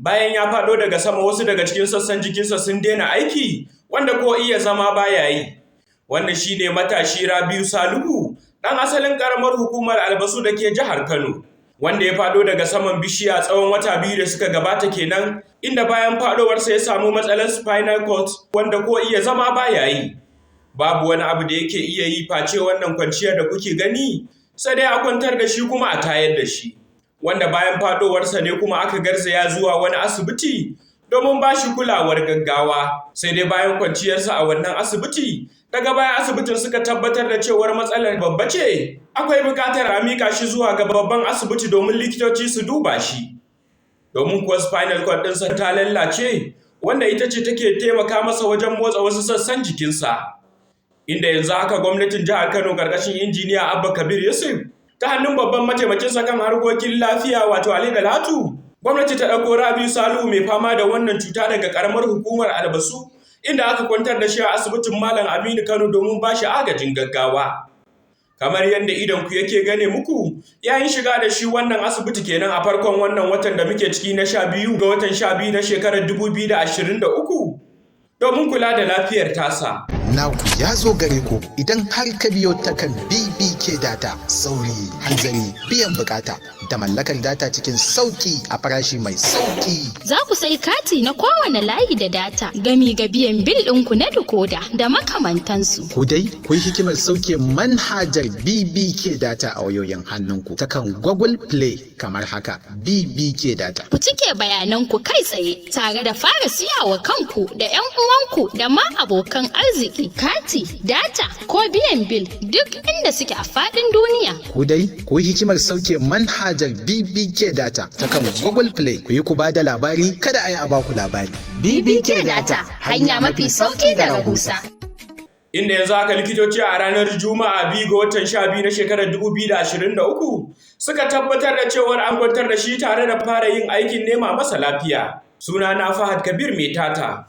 Bayan ya faɗo daga sama, wasu daga cikin sassan jikinsa sun daina aiki, wanda ko iya zama baya yi. Wannan shine matashi Rabiu Salihu, ɗan asalin ƙaramar hukumar Albasu da ke jihar Kano, wanda ya faɗo daga saman bishiya tsawon wata 2 da suka gabata kenan, inda bayan faɗowarsa ya samu matsalar spinal cord, wanda ko iya zama baya yi. Babu wani abu da yake iya yi face wannan kwanciyar da kuke gani, sai dai a kwantar da shi kuma a tayar da shi. Wanda bayan faɗowarsa ne kuma aka garzaya zuwa wani asibiti domin ba shi kulawar gaggawa. Sai dai bayan kwanciyarsa a wannan asibiti, daga baya asibitin suka tabbatar da cewar matsalar babba ce, akwai buƙatar a miƙa shi zuwa ga babban asibiti domin likitoci su duba shi. Domin kuwa spinal cord ɗinsa ta lallace, wanda ita ce take taimaka masa wajen motsa wasu sassan jikinsa. Inda yanzu haka gwamnatin jihar Kano ƙarƙashin injiniya Abba Kabir Yusuf, ta hannun babban mataimakinsa kan harkokin lafiya, wato Ali Dalhatu, gwamnati ta ɗauko Rabiu Salihu mai fama da wannan cuta daga ƙaramar hukumar Albasu, inda aka kwantar da shi a asibitin Malam Aminu Kano domin ba shi agajin gaggawa. Kamar yadda idon ku yake gane muku, yayin shiga da shi wannan asibiti kenan a farkon wannan watan da muke ciki na 12 ga watan 12 na shekarar 2023, domin kula da lafiyar tasa. Naku ya zo gare ku idan har ka biyo ta kan BBK Data. Sauri, hanzari, biyan bukata da mallakar data cikin sauki a farashi mai sauki. Za ku sai kati na kowane layi da data, gami ga biyan bil ɗinku na decoder da makamantansu. Ku dai ku yi hikimar sauke manhajar BBK Data a wayoyin hannunku ta kan Google Play kamar haka: BBK Data. Ku cike bayananku kai tsaye tare da fara siya wa kanku da 'yan uwanku da ma abokan arziki kati, data ko biyan bil duk inda suke a faɗin duniya. Ku dai ku yi hikimar sauke manhajar BBK Data ta kan Google Play, ku yi ku ba da labari, kada a yi a baku labari. BBK Data, hanya mafi sauƙi da rahusa. Inda yanzu haka likitoci a ranar Juma'a 2 ga watan 12 na shekarar 2023 suka tabbatar da cewar an kwantar da shi tare da fara yin aikin nema masa lafiya. Suna na Fahad Kabir Mai Tata.